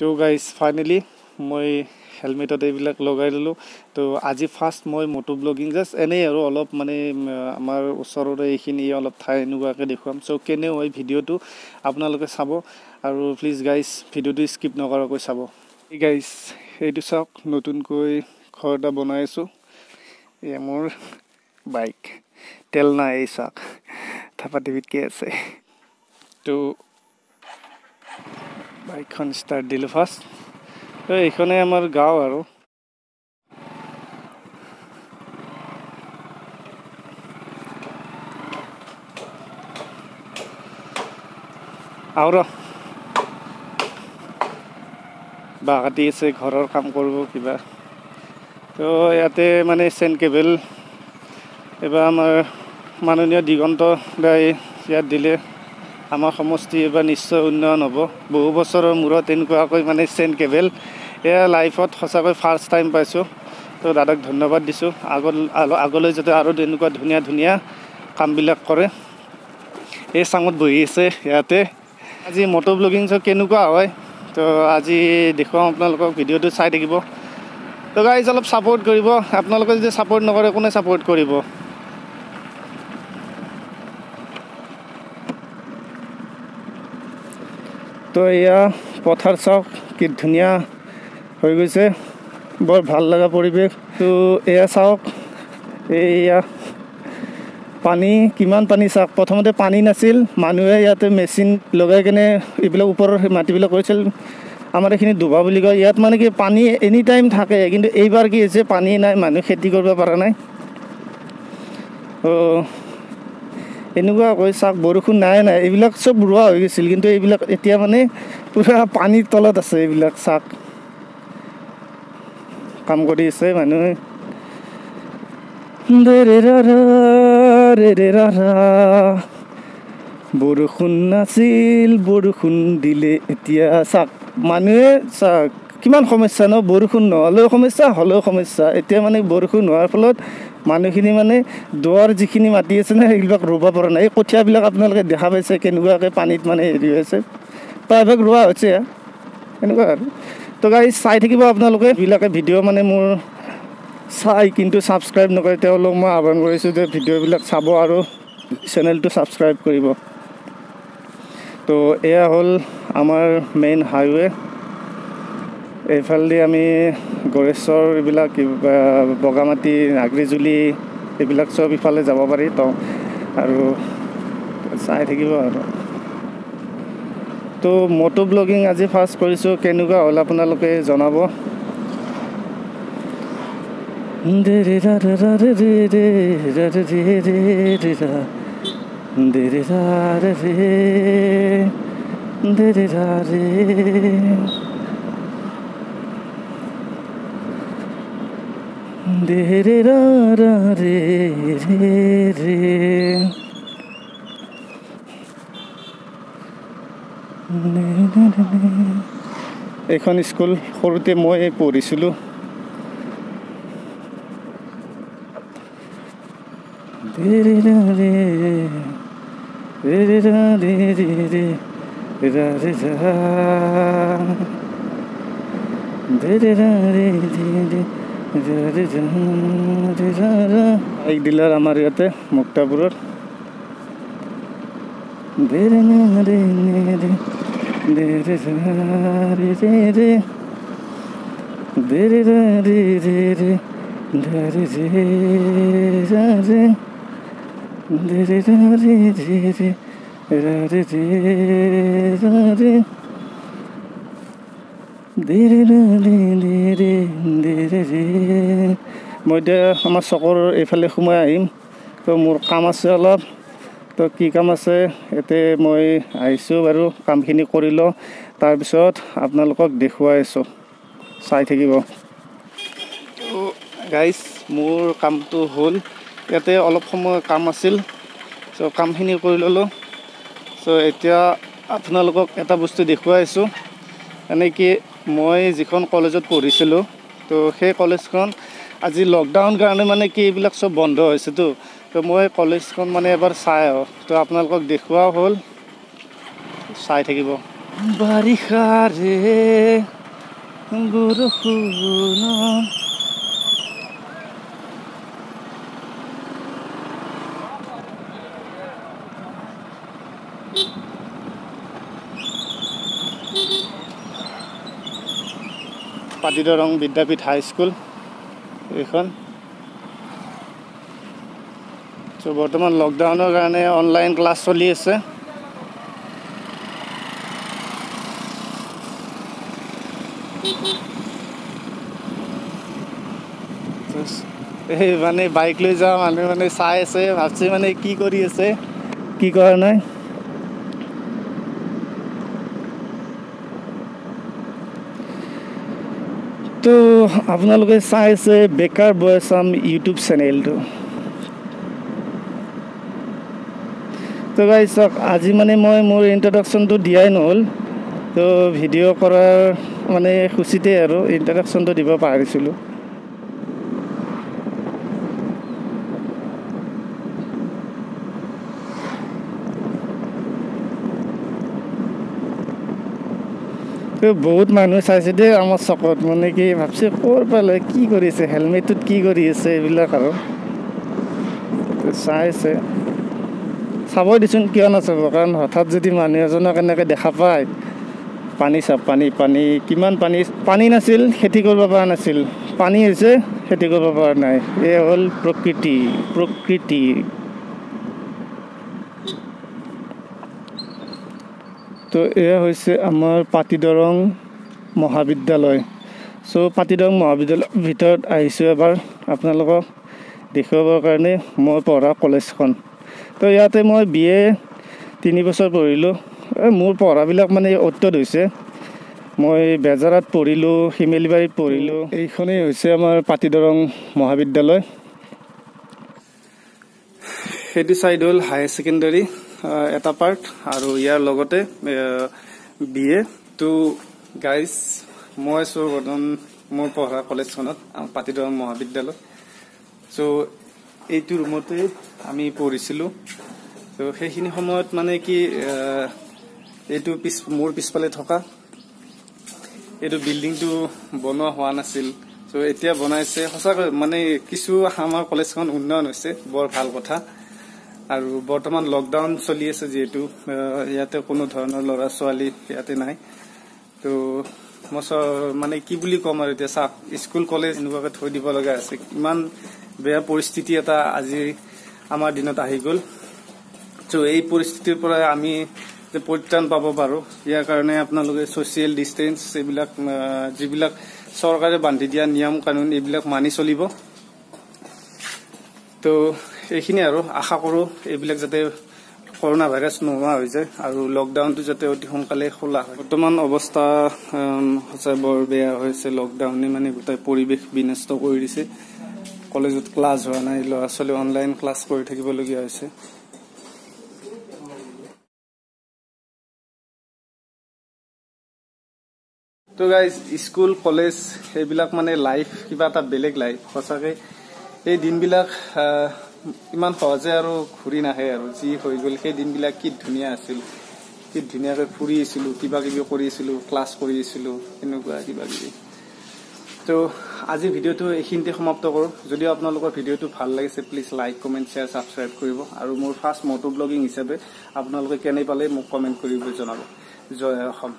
তো guys finally মই হেলমেটত এইবিলাক লগাই ল'লোঁ। তো আজি ফাৰ্ষ্ট মই মটো ব্লগিং জাষ্ট এনেই আৰু অলপ মানে আমাৰ ওচৰৰে এইখিনি অলপ ঠাই এনেকুৱাকৈ দেখুৱাম। চ' কেনে হয় ভিডিঅ'টো আপোনালোকে চাব আৰু প্লিজ গাইজ ভিডিঅ'টো স্কিপ নকৰাকৈ চাব। এই গাইজ এইটো চাওক, নতুনকৈ ঘৰ এটা বনাই আছোঁ। এয়া মোৰ বাইক, তেল নাই, এই চাওক থাপা টিভিতকৈ আছে। তো বাইকখন ষ্টাৰ্ট দিলোঁ ফাৰ্ষ্ট। তো এইখনেই আমাৰ গাঁও আৰু। আৰু বাঁহ কাটি আছে, ঘৰৰ কাম কৰিব কিবা। তো ইয়াতে মানে চেন কেবল এইবাৰ আমাৰ মাননীয় দিগন্ত দাই ইয়াত দিলে। আমাৰ সমষ্টি এইবাৰ নিশ্চয় উন্নয়ন হ'ব। বহু বছৰৰ মূৰত এনেকুৱাকৈ মানে চেন কেবল এয়া লাইফত সঁচাকৈ ফাৰ্ষ্ট টাইম পাইছোঁ। তো দাদাক ধন্যবাদ দিছোঁ, আগলৈ যাতে আৰু তেনেকুৱা ধুনীয়া ধুনীয়া কামবিলাক কৰে। এই চাঙত বহি আছে ইয়াতে। আজি মটো ব্লগিং চ কেনেকুৱা হয় তো আজি দেখুৱাম আপোনালোকক, ভিডিঅ'টো চাই থাকিব। তো গাইজ অলপ ছাপোৰ্ট কৰিব, আপোনালোকে যদি ছাপোৰ্ট নকৰে কোনে ছাপোৰ্ট কৰিব? তো এয়া পথাৰ চাওক কি ধুনীয়া হৈ গৈছে, বৰ ভাল লগা পৰিৱেশ। তো এয়া চাওক, এয়া পানী, কিমান পানী চাওক। প্ৰথমতে পানী নাছিল, মানুহে ইয়াতে মেচিন লগাই কেনে এইবিলাক ওপৰৰ মাটিবিলাক কৰিছিল। আমাৰ এইখিনি ডোবা বুলি কয়। ইয়াত মানে কি পানী এনি টাইম থাকে, কিন্তু এইবাৰ কি হৈছে পানী নাই, মানুহ খেতি কৰিব পৰা নাই। এনেকুৱাকৈ চাওক, বৰষুণ নাই নাই, এইবিলাক চব ৰোৱা হৈ গৈছিল, কিন্তু এইবিলাক এতিয়া মানে পূৰা পানীৰ তলত আছে। এইবিলাক চাওক, কাম কৰি আছে মানুহে। বৰষুণ নাছিল, বৰষুণ দিলে এতিয়া চাওক মানুহে, চাওক কিমান সমস্যা ন। বৰষুণ নহ'লেও সমস্যা, হ'লেও সমস্যা। এতিয়া মানে বৰষুণ হোৱাৰ ফলত মানুহখিনি মানে দুৱাৰ যিখিনি মাটি আছে ন, সেইবিলাক ৰুব পৰা নাই। এই কঠীয়াবিলাক আপোনালোকে দেখা পাইছে কেনেকুৱাকৈ পানীত মানে হেৰি হৈছে, প্ৰায়ভাগ ৰোৱা হৈছে এনেকুৱা আৰু। তো গাইজ চাই থাকিব আপোনালোকে, যিবিলাকে ভিডিঅ' মানে মোৰ চাই কিন্তু ছাবস্ক্ৰাইব নকৰে, তেওঁলোক মই আহ্বান কৰিছোঁ যে ভিডিঅ'বিলাক চাব আৰু চেনেলটো ছাবস্ক্ৰাইব কৰিব। তো এয়া হ'ল আমাৰ মেইন হাইৱে। এইফালেদি আমি গড়েশ্বৰ, এইবিলাক বগামাটি, নাগৰিজুলি, এইবিলাক চব ইফালে যাব পাৰি। তো আৰু চাই থাকিব আৰু। তো মটো ব্লগিং আজি ফাৰ্ষ্ট কৰিছোঁ, কেনেকুৱা হ'ল আপোনালোকে জনাব। এইখন স্কুল সৰুতে মই পঢ়িছিলোঁ। বাইক ডিলাৰ আমাৰ ইয়াতে মুক্তাপুৰত। মই এতিয়া আমাৰ চকৰ এইফালে সোমাই আহিম। তো মোৰ কাম আছে অলপ, তো কি কাম আছে ইয়াতে মই আহিছোঁ বাৰু, কামখিনি কৰি লওঁ, তাৰপিছত আপোনালোকক দেখুৱাই আছোঁ, চাই থাকিব। তো গাইজ মোৰ কামটো হ'ল, ইয়াতে অলপ সময় কাম আছিল, চ' কামখিনি কৰি ল'লোঁ। চ' এতিয়া আপোনালোকক এটা বস্তু দেখুৱাই আছোঁ, মানে কি মই যিখন কলেজত পঢ়িছিলোঁ, তো সেই কলেজখন আজি লকডাউন কাৰণে মানে কি এইবিলাক চব বন্ধ হৈছেতো। তো মই কলেজখন মানে এবাৰ চাই আহোঁ, তো আপোনালোকক দেখুওৱা হ'ল, চাই থাকিব। বাৰিষাৰে বৰষুণত। পাতিদৰং বিদ্যাপীঠ হাইস্কুল এইখন। চ' বৰ্তমান লকডাউনৰ কাৰণে অনলাইন ক্লাছ চলি আছে। এই মানে বাইক লৈ যোৱা মানুহ মানে চাই আছে, ভাবছে মানে কি কৰি আছে কি কৰা নাই। তো আপোনালোকে চাই আছে বেকাৰ বয়ছাম ইউটিউব চেনেলটো। তো গাইজ চাওক, আজি মানে মই মোৰ ইণ্ট্ৰডাকশ্যনটো দিয়াই নহ'ল, তো ভিডিঅ' কৰাৰ মানে খুচিতে আৰু ইণ্ট্ৰডাকশ্যনটো দিব পাৰিছিলোঁ। বহুত মানুহ চাইছে দেই আমাৰ চকত, মানে কি ভাবছে ক'ৰ পালে কি কৰিছে, হেলমেটটোত কি কৰি আছে এইবিলাক আৰু চাইছে। চাবই দিচোন, কিয় নাচাব, কাৰণ হঠাৎ যদি মানুহ এজনক এনেকৈ দেখা পায়। পানী চাপ, পানী পানী কিমান পানী, পানী নাছিল খেতি কৰিব পৰা নাছিল, পানী হৈছে খেতি কৰিব পৰা নাই। এই হ'ল প্ৰকৃতি, প্ৰকৃতি। তো এয়া হৈছে আমাৰ পাতিদৰং মহাবিদ্যালয়। চ' পাতিদৰং মহাবিদ্যালয়ৰ ভিতৰত আহিছোঁ এবাৰ আপোনালোকক দেখুৱাবৰ কাৰণে মই পঢ়া কলেজখন। তো ইয়াতে মই বি এ 3 বছৰ পঢ়িলোঁ। মোৰ পঢ়াবিলাক মানে অত্যত হৈছে। মই বেজাৰাত পঢ়িলোঁ, শিমেলিবাৰীত পঢ়িলোঁ। এইখনেই হৈছে আমাৰ পাতিদৰং মহাবিদ্যালয়। সেইটো ছাইড হ'ল হায়াৰ ছেকেণ্ডেৰী এটা পাৰ্ট, আৰু ইয়াৰ লগতে বি এ। তো গাইজ, মই আছোঁ বৰ্তমান মোৰ পঢ়া কলেজখনত, পাতিদৰং মহাবিদ্যালয়। চ' এইটো ৰুমতে আমি পঢ়িছিলোঁ। ত' সেইখিনি সময়ত মানে কি, এইটো মোৰ পিছফালে থকা এইটো বিল্ডিংটো বনোৱা হোৱা নাছিল। চ' এতিয়া বনাইছে। সঁচাকৈ মানে কিছু আমাৰ কলেজখন উন্নয়ন হৈছে, বৰ ভাল কথা। আৰু বৰ্তমান লকডাউন চলি আছে যিহেতু, ইয়াতে কোনো ধৰণৰ ল'ৰা ছোৱালী ইয়াতে নাই। তো মই মানে কি বুলি ক'ম আৰু, এতিয়া চাওক স্কুল কলেজ এনেকুৱাকৈ থৈ দিব লগা আছে। ইমান বেয়া পৰিস্থিতি এটা আজি আমাৰ দিনত আহি গ'ল। চ' এই পৰিস্থিতিৰ পৰা আমি যে পৰিত্ৰাণ পাব পাৰোঁ, ইয়াৰ কাৰণে আপোনালোকে ছ'চিয়েল ডিষ্টেঞ্চ এইবিলাক যিবিলাক চৰকাৰে বান্ধি দিয়া নিয়ম কানুন এইবিলাক মানি চলিব। তো এইখিনি আৰু আশা কৰোঁ এইবিলাক যাতে কৰোণা ভাইৰাছ নোহোৱা হৈ যায় আৰু লকডাউনটো যাতে অতি সোনকালে খোলা হয়। বৰ্তমান অৱস্থা সঁচাই বৰ বেয়া হৈছে। লকডাউনে মানে গোটেই পৰিৱেশ বিনষ্ট কৰি দিছে। কলেজত ক্লাছ হোৱা নাই, ল'ৰা ছোৱালী অনলাইন ক্লাছ কৰি থাকিবলগীয়া হৈছে। তো গাইজ, স্কুল কলেজ এইবিলাক মানে লাইফ কিবা এটা বেলেগ লাইফ। সঁচাকৈ এই দিনবিলাক ইমান সহজে আৰু ঘূৰি নাহে আৰু। যি হৈ গ'ল সেই দিনবিলাক কি ধুনীয়া আছিল, কি ধুনীয়াকৈ ফুৰি আছিলোঁ, কিবা কিবি কৰি আছিলোঁ, ক্লাছ কৰি আছিলোঁ, এনেকুৱা কিবা কিবি। তো আজি ভিডিঅ'টো এইখিনিতে সমাপ্ত কৰোঁ। যদিও আপোনালোকৰ ভিডিঅ'টো ভাল লাগিছে, please like, comment, share, subscribe কৰিব। আৰু মোৰ ফাৰ্ষ্ট মটো ব্লগিং হিচাপে আপোনালোকে কেনে পালে মোক কমেণ্ট কৰি জনাব। জয় অসম।